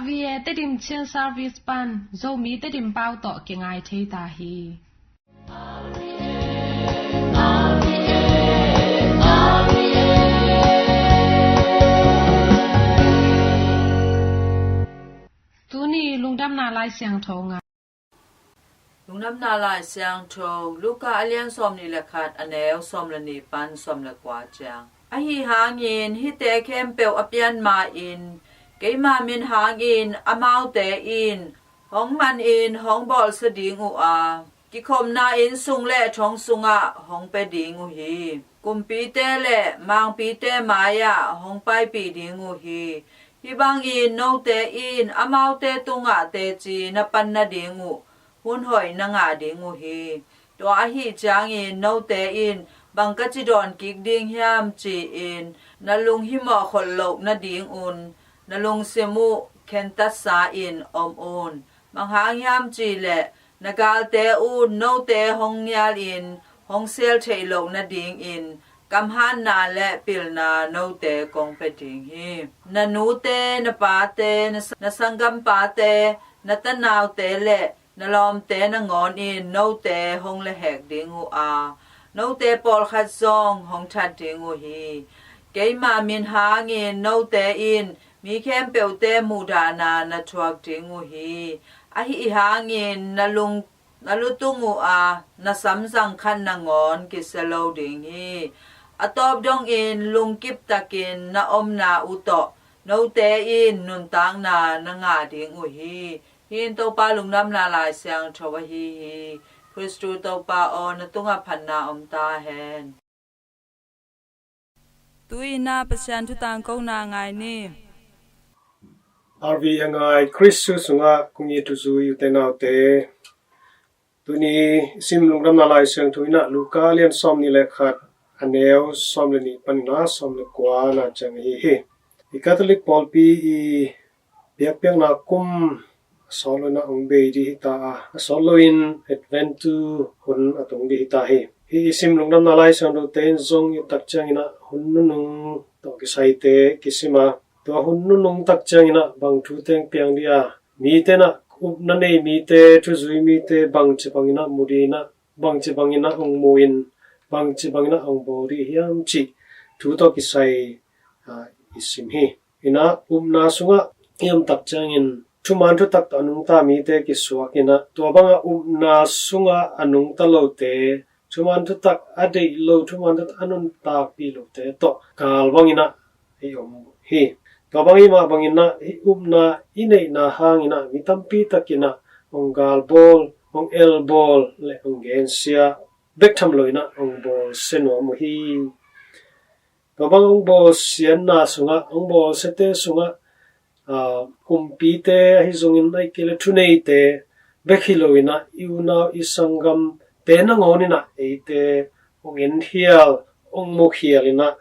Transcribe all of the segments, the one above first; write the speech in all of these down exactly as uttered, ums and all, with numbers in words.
R V A Tedim Chin Service pan Zomi Tedim pau tawh kingai thei ta hi. Tuni lungdamna Lai Siangtho ngai. Lungdamna Lai Siangtho, Luka a lian sawm nih le khat, a neu sawm le nih pan sawm le kua ciang. Ahi hangin hihte khempeuh a pian ma-in keima min hangin amaute in hong manin hong bawlsia ding uh a, kikhopna inn sung le thong sungah hong pia ding uh hi. Kumpite le mangpite mai-ah hong paipih ding uh hi. Hih bangin note in amaute tungah teci na pan nading uh hun hoih na ngah ding uh hi. Tua ahih ciangin note in bang ka ci dawn kik ding hiam ci-in na lunghimawh khol loh nadingun na lungsim uh khentatsa-in om un. Bang hang hiam cih leh na galte un note hong nialin hong sel theih loh nadingin kamhatna le pilna note kong pia ding hi. Na nute, na pate, na sa-, na sanggampate, na tanaute le na lawmte nangawn in note hong lehhek ding uh a, note pawlkhat zong hong that ding uh hi. Keima min hangin note in mi khempeuhte muhdahna na thuak ding uh hi. Ahi hangin na lung, na lutung uh a, na samzang khat nangawn kisia lo ding hi. A tawp dongin lungkip takin na omna uh tawh note in nuntakna na ngah ding uh hi. Hih in Topa Lungdamna Lai Siangtho ahi hi. Khristu Topa aw, na tungah phatna om ta hen. Tu-in ah Pasian thu tangkona ngai ni. R V A ngai Khristu sungah kong it u zui u te nau te. Tuni i sim Lungdamna Lai Siangtho in ah Luka lian sawm nih le khat, a neu sawm le nih panin ah sawm le kua na ciang ahi hi. I Catholic pawlpi i biakpiakna kum a sawt lo in ah hong bei ding hi ta a, a sawt loin Advent tu hun a tung ding hi ta hi. Hih i sim Lungdamna Lai Siangtho te in zong i tak ciangin ah hun nunung tawh kisaite kisim a, tua hun nunung tak ciangin ah bang thu teng piang ding a, mite in ah, upna nei mite, thuzui mite bangci bangin ah mu ding in ah, bangci bangin ah hong mu in, bangci bangin ah hong bawl ding hiam cih thu tawh kisai, ah, i sim hi. In ah upna sungah i om tak ciangin thuman thutak tawh a nungta mite kisuak in ah, tua bangah upna sungah a nungta lote, thuman thutak a deih lo, thuman thutak a nuntakpih lote tawh gal bangin ah i om hi. Tua bang i mah bangin ah hih upna i neihna hangin ah mi tampi takin ah hong galbawl, hong elbawl le hong gensia bek tham lo in ah hong bawlsia nuam uh hi. Tua bang hong bawlsiatna sungah, hong bawlsiate sungah, aa, kumpite ahi zongin, ahih kei leh thuneite bek hi lo in ah, i unau i sanggamte nangawn in ah eite hong en hial, hong mu hial in ah,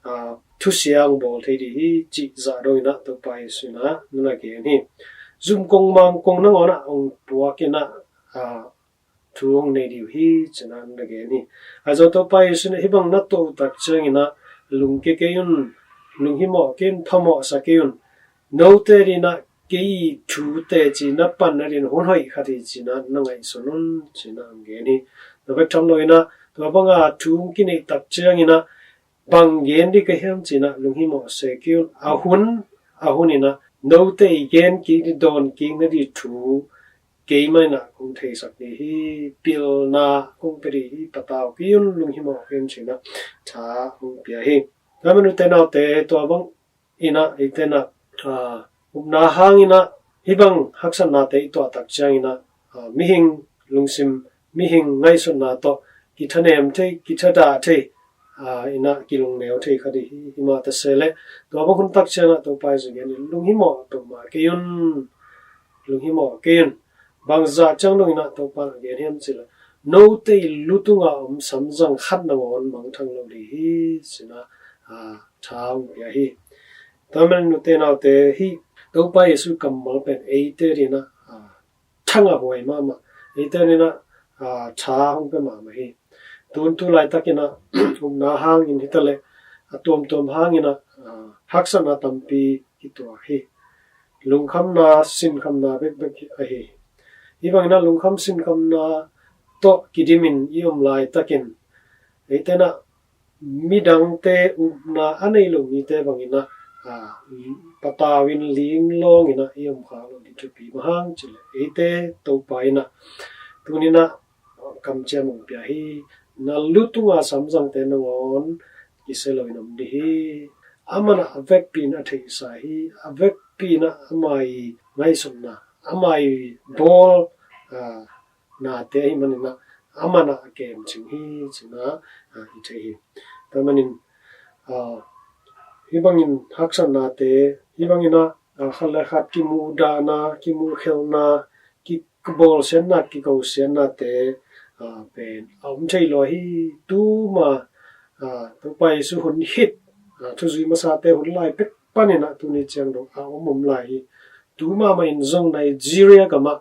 aa, thusia hong bawl thei ding hi cih zah dong in ah Topa Jesu in ah na gen hi. Zumkong mangkong nangawn ah hong puak in ah, aa, thu hong nei ding uh hi, ci-in ah na gen hi. Ahi zong Topa Jesu in ah hih bang na tuah uh tak ciangin ah lungkia kei un, lunghimawh kei un, phamawhsa kei un. Note adingin ah kei thu teci na pan nadingin hun hoih khat hi ci-in ah na ngaihsun un, ci-in ah hong gen hi. Tua bek tham lo in ah, tua banga thu hong kineih tak ciangin ah bang gen ding ka hiam ci-in ah lunghimawh se kei un. A hun, a hun in ah note i gen kik ding, dawn kik nading thu keimah in ah kong theisak ding hi, pilna kong pia ding hi, patau kei un, lunghimawh kei un, ci-in ah tha hong pia hi. Tua manin u te nau te, tua bang in ah eite in ah, aa, upna hangin ah hih bang haksatnate i tuah tak ciangin ah, aa, mihing lungsim, mihing ngaihsutna tawh kithanem thei, kithadah thei, aa, in ah kilungneu thei kha ding hi. Himah ta se leh tua bang hun tak ciangin ah Topa Jesu in lunghimawh peuhmah kei un, lunghimawh kei un. Bangzah ciang dong in ah Topa in a gen hiam cih leh, note i lu tungah om samzang khat nangawn mangthang lo ding hi, ci-in ah, aa, tha hong pia hi. Tua manin u te nau te, hih Topa Jesu kammal pen eite adingin ah, aa, thangah huai mahmah, eite adingin ah, aa, tha hong pia mahmah hi. Tun tu laitakin ah upna hangin hi ta leh, a tuamtuam hangin ah, aa, haksatna tampi kituak hi. lungkhamna, sinkhamna bekbek ahi hi. Hih bangin ah lungkham sinkhamna tawh kidimin i om laitakin, eite in ah midangte upna a nei lo mite bangin ah, a, patau in linglawng in ah i om khak loh ding thupi, bang hang cih leh eite Topa in ah tuni in ah kamciam hong pia hi. Na lu tunga samzangte nangawn kisia lo in om ding hi. Aman ah a vekpi in a theihsa hi. A vekpi in ah ama ii ngaihsutna, ama ii bawl, a, nate ahih manin ah aman ah a kemcing hi, ci-in ah, a, i thei hi. Tua manin, a, hih bangin haksatnate, hih bangin ah, a, khat le khat kimuhdahna, kimuhkhelhna, ki, kibawlsiatna, kikosiatnate, a, pen a om thei lua hi. Tuma, a, Topa Jesu hun khit, a, thuzui masate hun lai pek panin ah tuni ciang dong a om om lai hi. Tu mahmah in zong Nigeria gamah,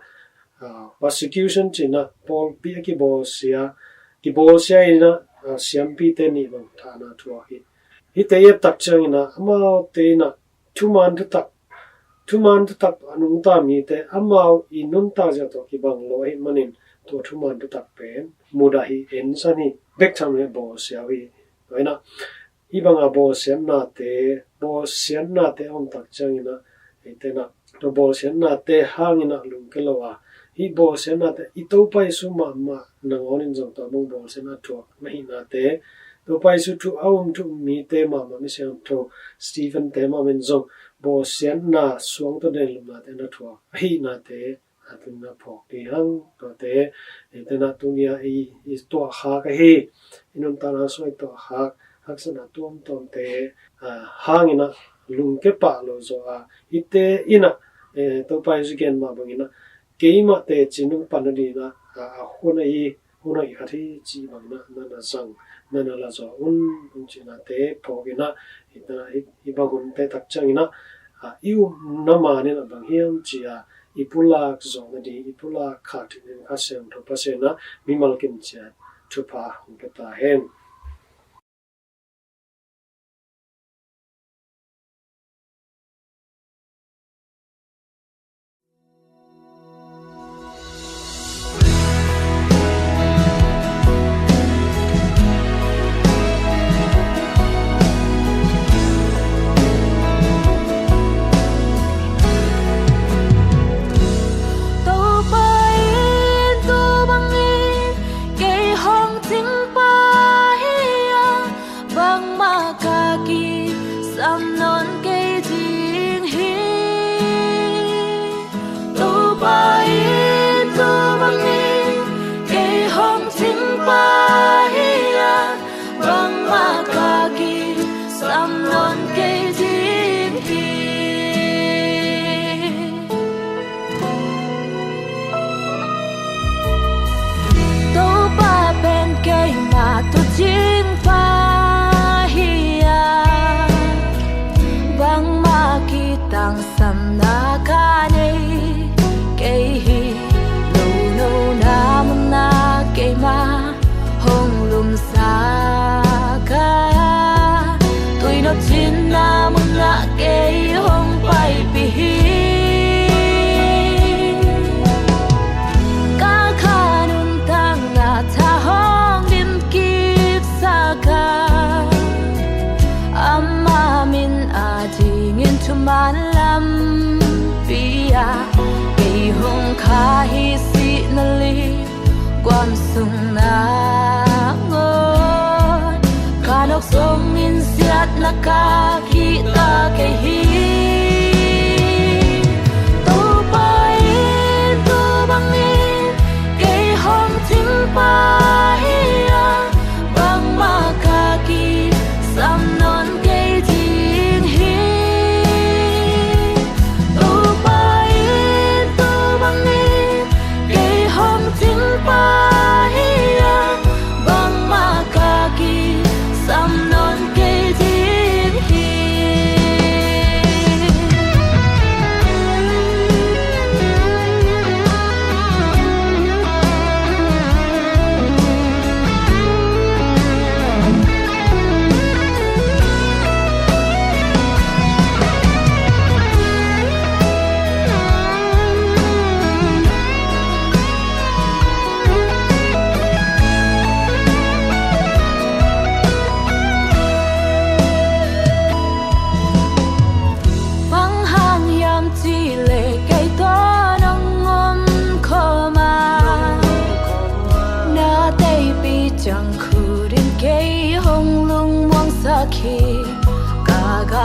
a, persecution ci-in ah pawlpi a kibawlsia, kibawlsia in ah, a, siampite nih bang thahna thuak hi. Hihte i et tak ciangin ah amaute in ah thuman thutak, thuman thutak a nungta mite amau i nuntak zia tawh kibang lo ahih manin tua thuman thutak pen mudah hi, ensan hi, bek tham le bawlsia uh hi. Tua in ah hih banga bawlsiatnate, bawlsiatnate a om tak ciangin ah, eite in ah tua bawlsiatnate hangin ah lungkia lo a, hih bawlsiatnate i Topa Jesu mahmah nangawn in zong tua bang bawlsiatna thuak na hihnate, Topa Jesu thu a um thu um mite mahmah, misiangtho Stephen-te mahmah in zong bawlsiatna suang tawh den lupnate na thuak ahihnate, a, tuni in ah phawk ding hang. Tuate, eite in ah tuni a i, i tuahkhak ahi, i nuntakna sungah i tuahkhak haksatna tuamtuamte, a, hangin ah lungkia pah lo zaw a, hihte in ah, e, Topa Jesu gen mah bangin ah keimah teci nong pan nadingin ah, a, a hun ahi, hun hoih khat hi, cih bangin ah na na zang, na na la zaw un, hong cihnate phawk in ah, hih, hih bang hunte tak ciangin ah, a, i upna man in ah bang hiam cih a i pulak zawh nading, i pulak khak theih nading Kha Siangtho Pasian in ah mimal kim ciat thupha hong pia ta hen. Topa in tua bangin kei hong cingpa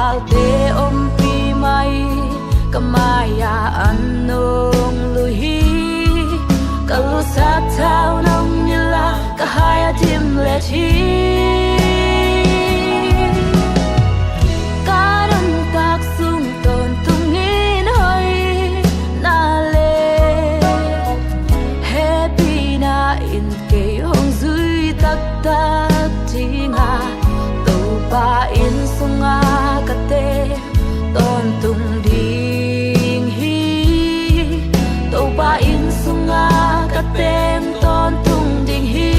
Alte ompih mah hi, ka mai-ah an nong luh hi. Ka lusak thau nong nilh a, ka hai a dimlet hi. Ka nuntak sung tawntungin hoihna le hehpihna in kei hong zui taktak ding a, Topa inn sungah ka teng tawntung ding hi. Topa inn sungah ka teng tawntung ding hi.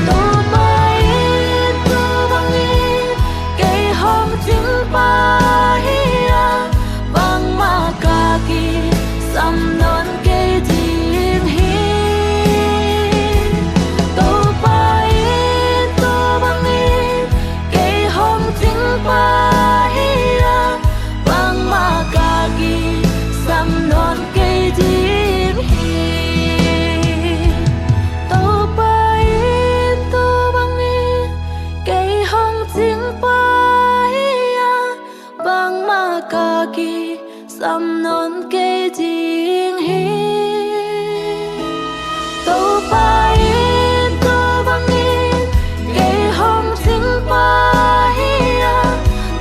Topa in tua bangin kei hong cingpa hi a, bangmah ka kisam nawn kei ding hi. Topa in tua bangin kei hong cingpa hi a, bangmah ka kisam nawn kei ding hi. Topa in tua bangin kei hong cingpa hi a, bangmah ka kisam nawn kei ding hi. Topa in tua bangin kei hong cingpa hi a,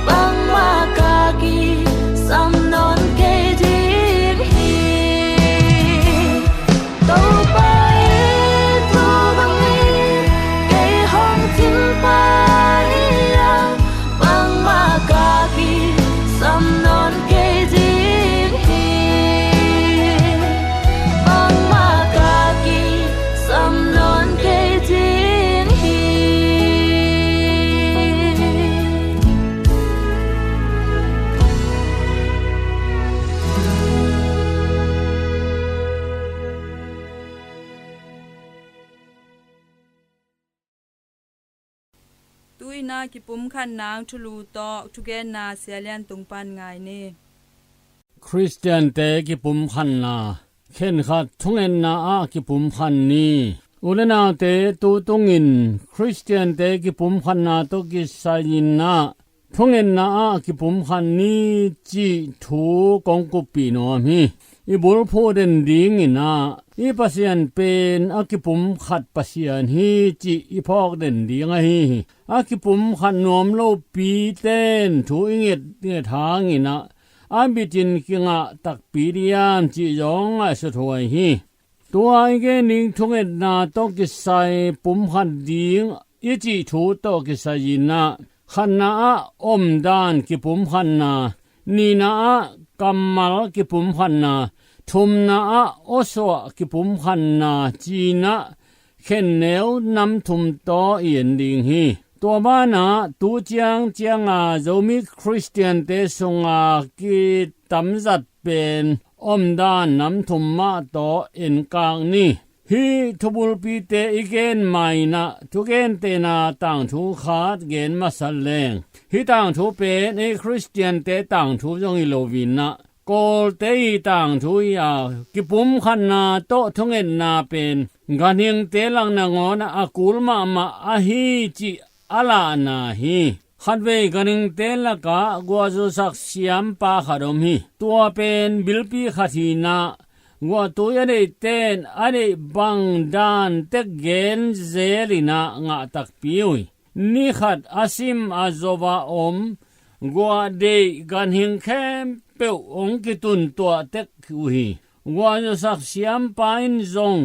bangmah ka kisam nawn kei ding hi. Topa in tua bangin kei hong cingpa hi a, bangmah ka kisam nawn kei ding hi. Bangmah ka kisam nawn kei ding hi. Tu-in a kipumkhatna thulu tawh thugenna Sia Lian Tung pan ngai ni. Khristiante kipumkhatna. Khenkhat thungetna ah kipumkhat ni. U le naute, tu tungin Khristiante kipumkhatna tawh kisai-in ah thungetna ah kipumkhat ni cih thu kong kuppih nuam hi. I bulphuh den dingin ah i Pasian pen a kipumkhat Pasian hi cih i phawk den ding ahi hi. A kipumkhat nuam lopi ten thu i nget nget hangin ah a bitin kingah takpi diam cih zong ngaihsuthuai hi. Tua i gen ding thungetna tawh kisai pumkhat ding i cih thu tawh kisai-in ah khatna ah omdan kipumkhatna, nihna ah kammal kipumkhatna, thumna ah awsuah kipumkhatna ci-in ah khenneu nam thum tawh i en ding hi. Tua banah tu ciang cianga Zomi Khristiante sunga kitamzat pen omdan nam thum mah tawh enkak ni. Hih thubulpite i gen ma-in ah thugentehna tangthu khat gen masa leng, hih tangthu pen ei Khristiante tangthu zong hi lo-in ah Kawlte i tangthu hi a, kipumkhatna tawh thungetna pen ganhingte lak nangawn ah a kul mahmah ahi cih a lahna hi. Khatvei ganhingte lakah guahzawsak siampa khat om hi. Tua pen bilpi khat hi-in ah guahtui a neihte in a neih bang dan tek gen zel-in ah ngah takpi uh hi. Ni khat a sim a zo a om guah deih ganhing khempeuh hong kitun tuah tek uh hi. Guahzawsak siampa in zong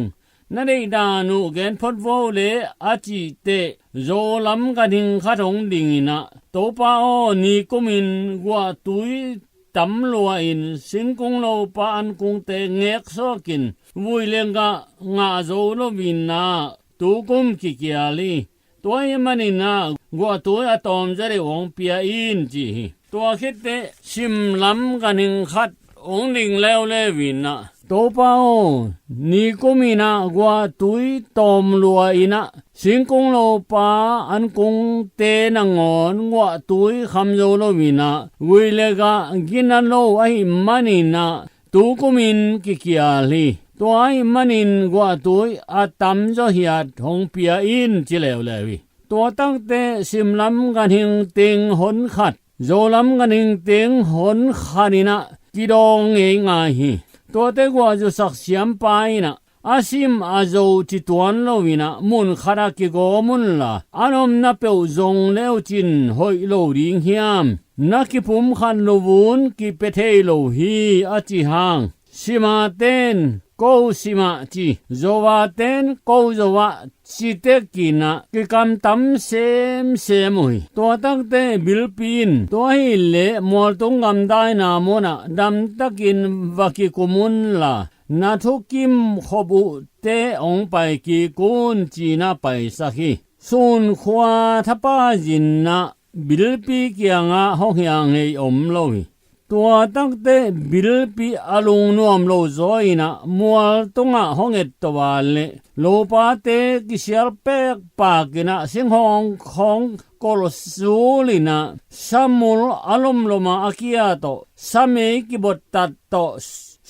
na deih dan uh gen phot vo leh a cih teh Zo lam ganhing khat hong dingin ah, Topa aw, ni kumin guahtui tam lua-in singkung lopa ankungte ngeksuakin vui le gah ngah zo lo-in ah tu kum kikial hi. Tua ahih manin ah guahtui a tawmzaw deuh hong pia in ci hi. Tua khit teh sim lam ganhing khat hong ding leuleu-in ah, Topa aw, ni kumin ah guahtui tawm lua-in ah singkung lopa ankungte nangawn guahtui kham zo lo-in ah vui le gah gina lo ahih manin ah tu kumin kikial hi. Tua ahih manin guahtui a tamzaw hiat hong pia in ci leuleu hi. Tua tangte simlam ganhing teng hon khat, zolam ganhing teng hon khat in ah kidawng ngeingai hi. Tuate guahzusak siampa in ah a sim a zo ci tuan lo in ah mun khat ah kigawm unla, a nomna peuh zong le uh cin hoih lo ding hiam? Na kipumkhat lo vun kipia thei lo hi, a ci hang, simaten ko simah ci, zovaten ko zovah ci tekin ah kikamtam semsem uh hi. Tua tangte bilpi in, tua hileh mualtung gamdaina munah damtakin va kikum unla, na thukim khop uhte hong pai kik un, ci-in ah paisak hi. Sunkhua thapa zinah bilpi kiangah hong hiang hei om lo hi. Tua takte bilpi a lungnuam lo zaw in ah mual tungah hong et to a leh, lopate kisial pekpak in ah singhawng khawng kolh zul in ah, samul a lomlom ah a kia tawh, samei kibottat tawh,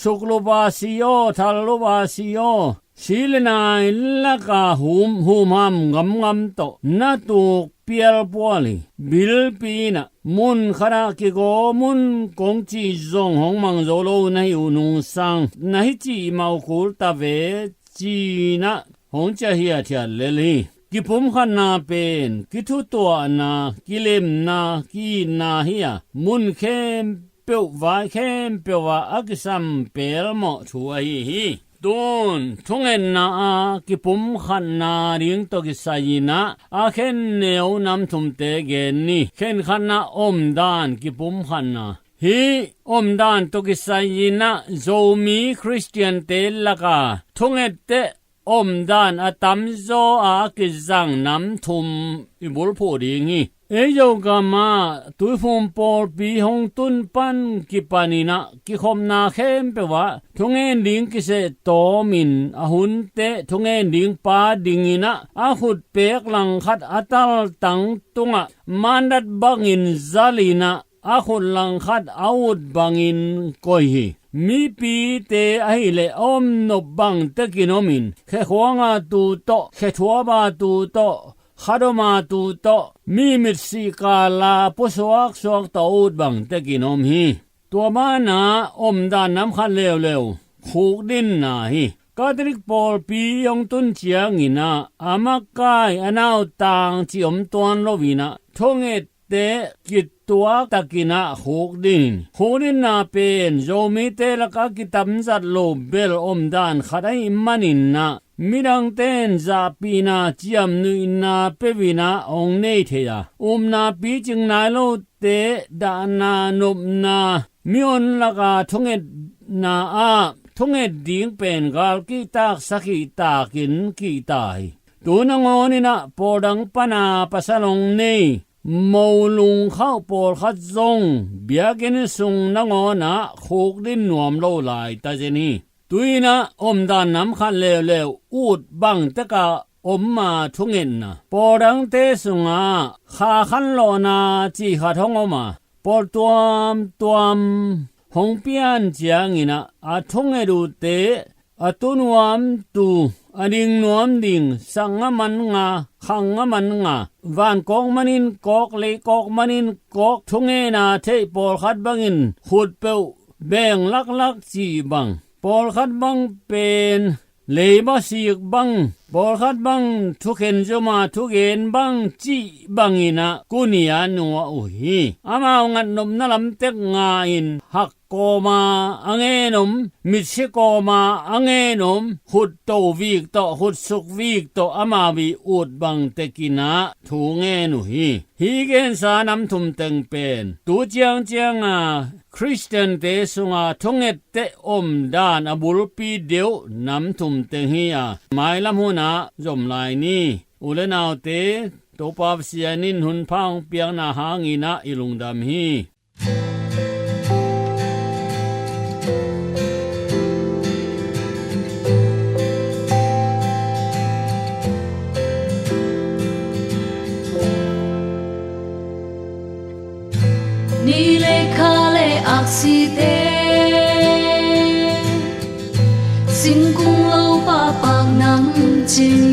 suklup a si aw, thallup a si aw, si le nai laka hum, humham ngamngam tawh na tuk pialpual hi. Bilpi in ah mun khatah kigawm un kong cih zong hong mang zo lo na hi uh nungsang, na hi cih mah uh kul ta ve, ci-in ah hong ciah hiathiat lel hi. Kipumkhatna pen kithutuahna, kilemna, ki-itna hi-a, mun khempeuh, vai khempeuh ah a kisam pelmawh thu ahi hi. Tun thungetna a kipumkhatna ding tawh kisai in ah a khenneu nam thumte gen ni. Khenkhatna, omdan kipumkhatna. Hih omdan tawh kisai in ah Zomi Khristiante laka thungetteh omdan a tamzaw a kizang nam thum i bulphuh ding hi. Ei Zogam ah Tuiphum pawlpi hong tun pan kipan in ah kikhopna khempeuh ah thungen ding kiseh tawm in, a hunte thungen ding pa ding in ah a khutpek langkhat a taltang tungah mandat bangin zal in ah a khut langkhat a ut bangin koih hi. Mipite ahih leh a om nop bang tekin om in, khe khuanga tu tawh, khe thuaba tu tawh, khat oma tu tawh, mi mitsih kala pusuaksuak tawh a ut bang tekin om hi. Tua banah omdan nam khat leuleu khukdinna hi. Catholic pawlpi hong tun ciangin ah a makai, a nautang cih om tuan lo in ah thunget te kituak takin ah khukdin. Khukdinna pen Zomite lakah kitamzat lo bel omdan khat ahih manin ah midangte in zahpihna, ciamnuihna peuh in ah hong nei thei a, upna picing nai lote dahna, nopna, mihon laka thungetna ah thunget ding pen gal kihtak sa kihtakin kihta hi. Tu nangawn in ah pawl dang pana pasal hong nei, mo lungkhauh pawlkhat zong biakinn sung nangawn ah khukdin nuam lo lai ta zen hi. Tu in ah omdan nam khat leuleu ut bang tekah om a thungetna. Pawl dangte sungah kha khanlawhna cih khat hong om a, pawl tuamtuam hong pian ciangin ah a thunget uhte a tu nuam tu, a ding nuam ding, sang a man nga, khang a man nga, van kawk manin kawk, lei kawk manin kawk, thungetna theih pawlkhat bangin khut peuh beng laklak cih bang, pawlkhat bang pen leiba sik bang, pawlkhat bang thukhen zoma thugen bang cih bangin ah kuni a nua uh hi. Amau ngatnopna lamtek nga in hak kawma a ngen om, mitsi kawma a ngen om, khut to vik tawh, khut suk vik tawh amau i ut bang tekin ah thu ngen uh hi. Hih gensa nam thum teng pen tu ciangcianga Khristiante sunga thungetteh omdan a bulpi deuh nam thum teng hi a, mailam hunah zom lai ni. U le naute, Topa Pasian in hunpha hong piakna hangin ah i lungdam hi. Ni le kha le aksite, singkung lo pahpak nam cin.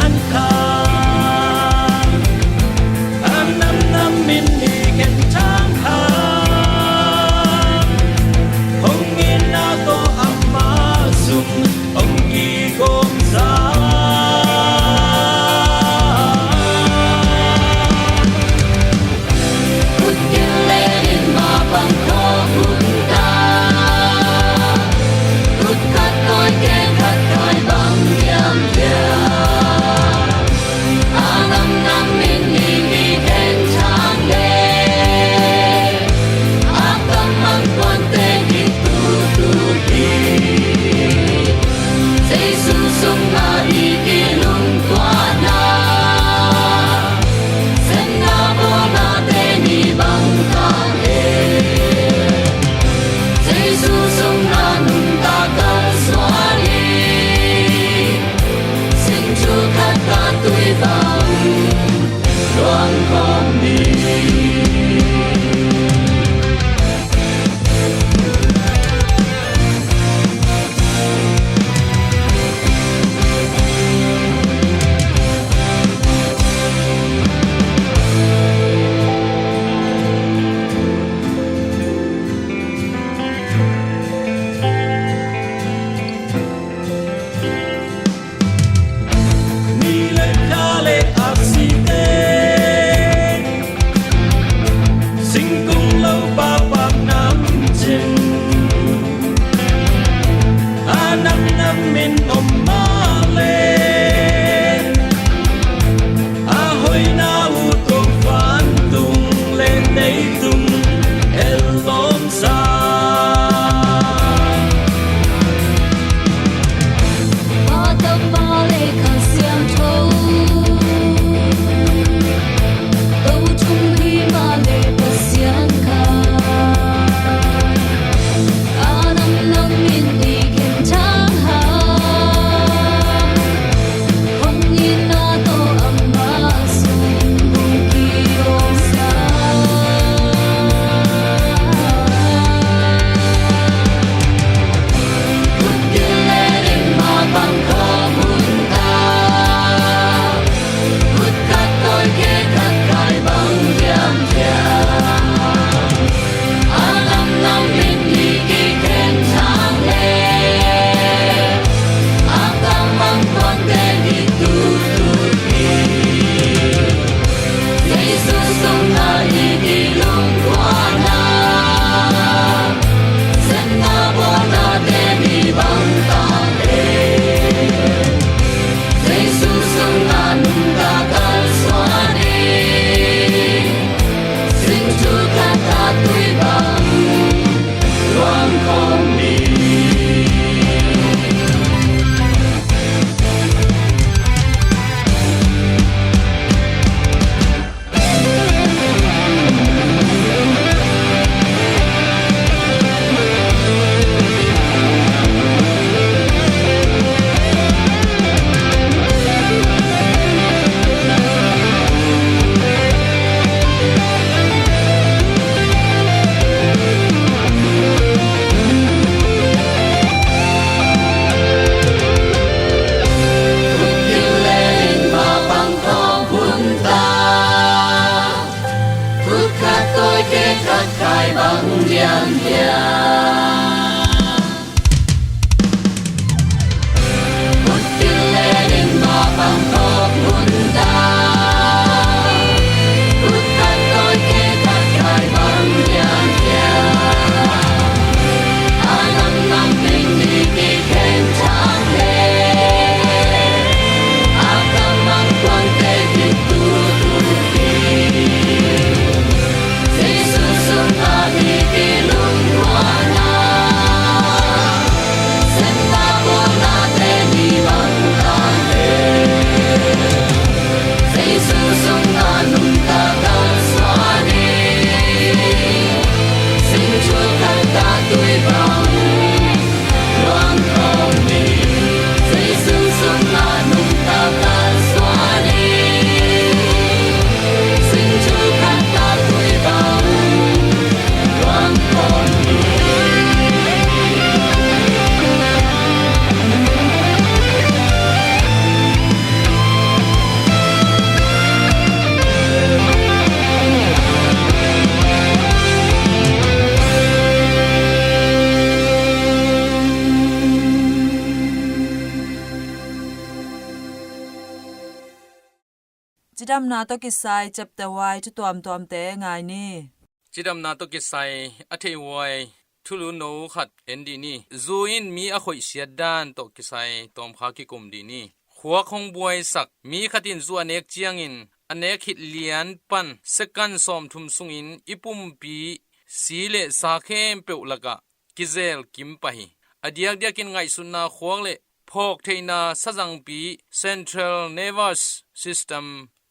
An kha a nam nam min i ken thang kha, hong ina tawh ama sung hong kigawm sa. Kut kil le in mapang khawm hun ta. Kut khat tawi kek khat kai bang diam diam. A nam nam min i mi khen thang le. A kam mang kuante ki tu tu ki. Jesu sungah i kilungtuahna, semna bawlnate ni bang ta hi. Jesu sungah nuntak kalsuan hi. Singthu khat ka tui bang luang khawm ni. Ni le kha le a site, singkung lo pa pak nam cin, a nam nam min om mah le, a hoihna uh tung vantung le neitung el lawm sa. Pa, Tapa le Kha Siangtho, ko thum hi mah le Pasian kha. A nam nam min i ken thang ha. Hong ina tawh ama sung hong kigawm sa. Kut kil le in mapang khawm hun ta. Kut khat tawi kek khat kai bang diam diam. A nam nam min i kikhen thang le. A kam mang kuante ki tu tu ki. Jesu sungah i kilungtuahna, semna bawlnate ni bang ta hi. Jesu sungah nuntak kalsuan hi. Singthu khat a tui bang luang khawm ni. Kut kil le in mapang khawm hun ta. Kut khat tawi kek khat kai bang diam diam. Kut kil le in mapang khawm hun ta. Kut khat tawi kek khat kai bang diam diam. A nam nam min i kikhen thang le. A kam mang kuante ki tu tu ki. Jesu sungah i kilungtuahna, Cidamna tawh kisai ciapteh huai thu tuamtuamte ngai ni. Cidamna tawh kisai a thei huai thulu no khat en dih ni. Zu in mi a khoihsiat dan tawh kisai tawmkha kikum dih ni. Khuak hong buaisak. Mi khat in zu a nek ciangin a nek khit lian pan second sawmthum sungin i pumpi si le sa khempeuh lakah kizel kim pah hi. A diakdiakin ngaihsutna khuak le phawk theihna sazangpi, central nervous system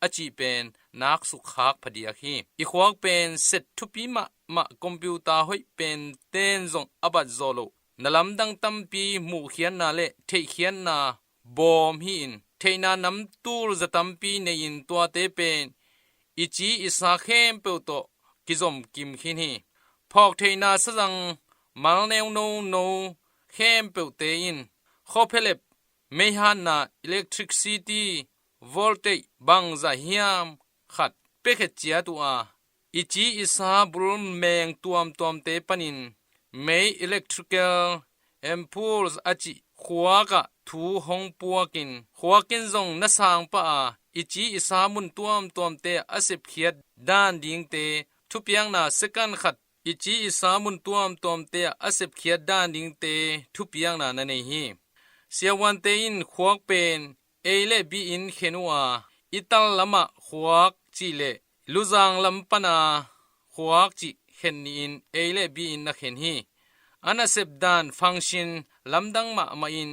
a cih pen naksuk khak phadiak hi. I khuak pen set thupi mahmah, computer hoih pen ten zong a bat zawh loh, na lamdang tampi muhkhiatna le theihkhiatna bawm hi-in, theihna namtul za tampi nei-in tuate pen i ci i sa khempeuh tawh kizom kim khin hi. Phawk theihna sazang malneu nono khempeuhte in khuaphelep, meihanna, electricity, voltage bangzah hiam khat piakhiat ciat uh a, i ci i sa bul meng tuamtuamte panin mei, electrical impulse a cih khuakah thu hong puakin, khuakin zong na sang pah a, i ci i sa mun tuamtuamte a sepkhiat dan dingte thupiakna, second khat i ci i sa mun tuamtuamte a sepkhiat dan dingte thupiakna na nei hi. Siavuante in khuak pen A le B in khen uh a, i tal lamah khuak cih le luzang lam pana khuak cih khen nihin A le B in na khen hi. A nasep dan, function, lamdang mahmah in,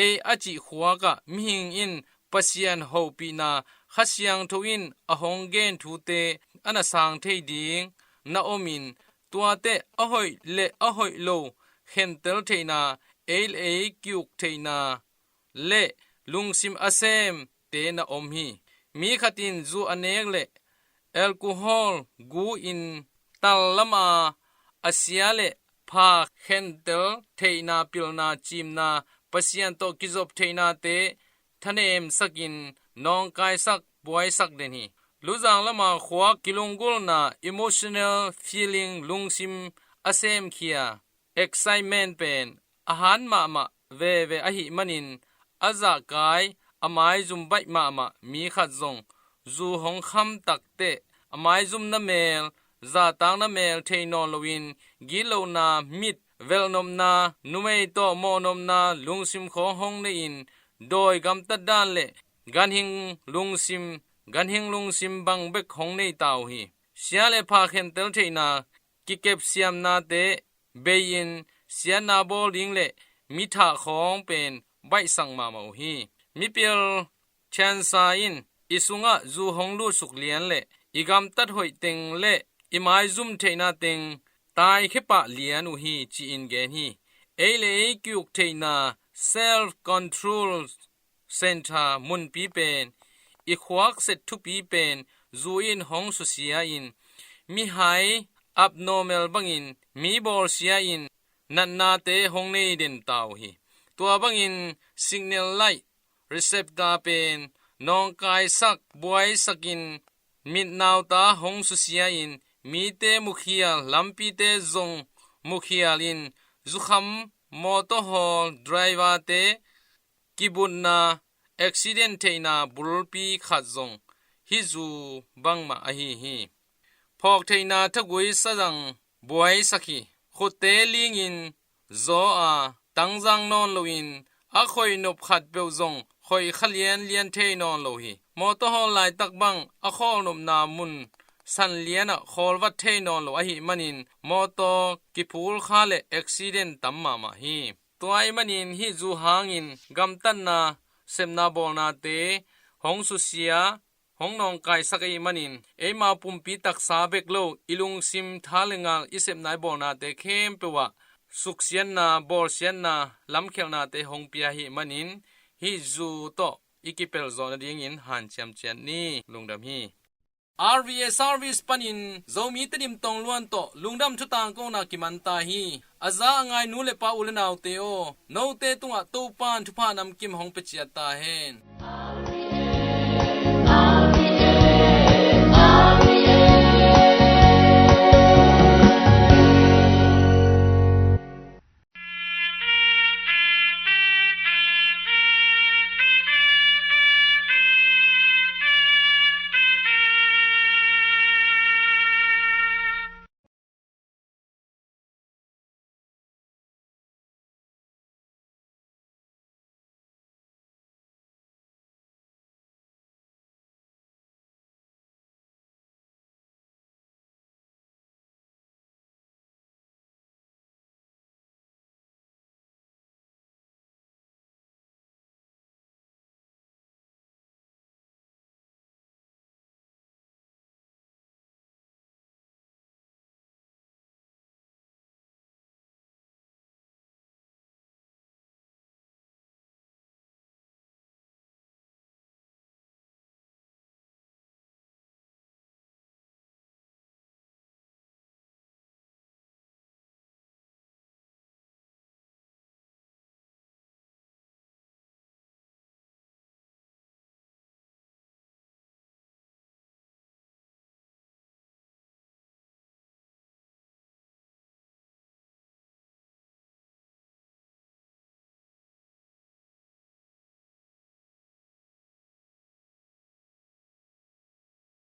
A a cih khuakah mihing in Pasian hopihna, Kha Siangtho in a hong gen thute a na sang thei ding na omin, tuate a hoih le a hoih lo khentel theihna, ei le ei ki-uk theihna le lungsim a semte na om hi. Mi khat in zu a nek le alcohol gu-in tal lama a sia le pha khentel theihna, pilna, cimna, Pasian tawh kizop theihnate thanemsakin nawngkaisak, buaisak den hi. Luzang lama khuak, kilunggulhna, emotional feeling, lungsim a semkhia, excitement pen a han mahmah veve ahih manin, a zahkai, a maizum baih mahmah mi khat zong zu hong kham takteh a maizumna mel, zahtakna mel thei nawn loin, gitlohna, mit velhnopna, numei tawh mawhnopna, lungsim khawng hong nei-in, dawi gamtat dan le ganhing lungsim, ganhing lungsim bang bek hong nei ta uh hi. Sia le pha khentel theihna kikepsiamnate bei-in, siatna bawl ding le mi thah khawng pen baihsak mahmah uh hi. Mipil Chansa in, i sungah zu hong lutsuk lian le i gamtat hoih teng le i maizum theihna teng taikhia pah lian uh hi, ci-in gen hi. Ei le ei ki-uk theihna, self control center munpi pen, i khuak set thupi pen zu in hong susia-in, mihai abnormal bangin mi bawlsia-in natnate hong nei den ta uh hi. Tua bangin signal light receptor pen nawngkaisak, buaisakin mitnauta hong susia-in, mite mukhial, lampite zong mukhialin, zukham mawtaw hawl driverte kibutna, accident theihna bulpi khat zong hih zu bangmah ahi hi. Phawk theihna thagui sazang buaisak hi. Khutte lingin zaw a, tangzang nawn loin, a khoih nop khatpeuh zong khoih kha lianlian thei nawn lo hi. Mawtaw hawl laitak bang a khawlnopna mun sanlianah khawlvat thei nawn lo ahih manin, mawtaw kiphulkha le accident tam mahmah hi. Tua ahih manin hih zu hangin gamtatna, sepna bawlnate hong susia, hong nawngkaisak ahih manin, eima pumpi taksa bek lo, i lungsim, tha le ngal, i sepna, i bawlnate khempeuh ah suksiatna, bawlsiatna, lamkhialhnate hong pia ahih manin, hih zu tawh i kipelzawh nadingin hanciam ciat ni. Lungdam hi. R V A service panin Zomi Tedim Tongluan tawh Lungdam Thu tangkona kiman ta hi. A za a ngai nu le pa, u le naute aw, note tungah Topan thupha namkim hong pia ciat ta hen.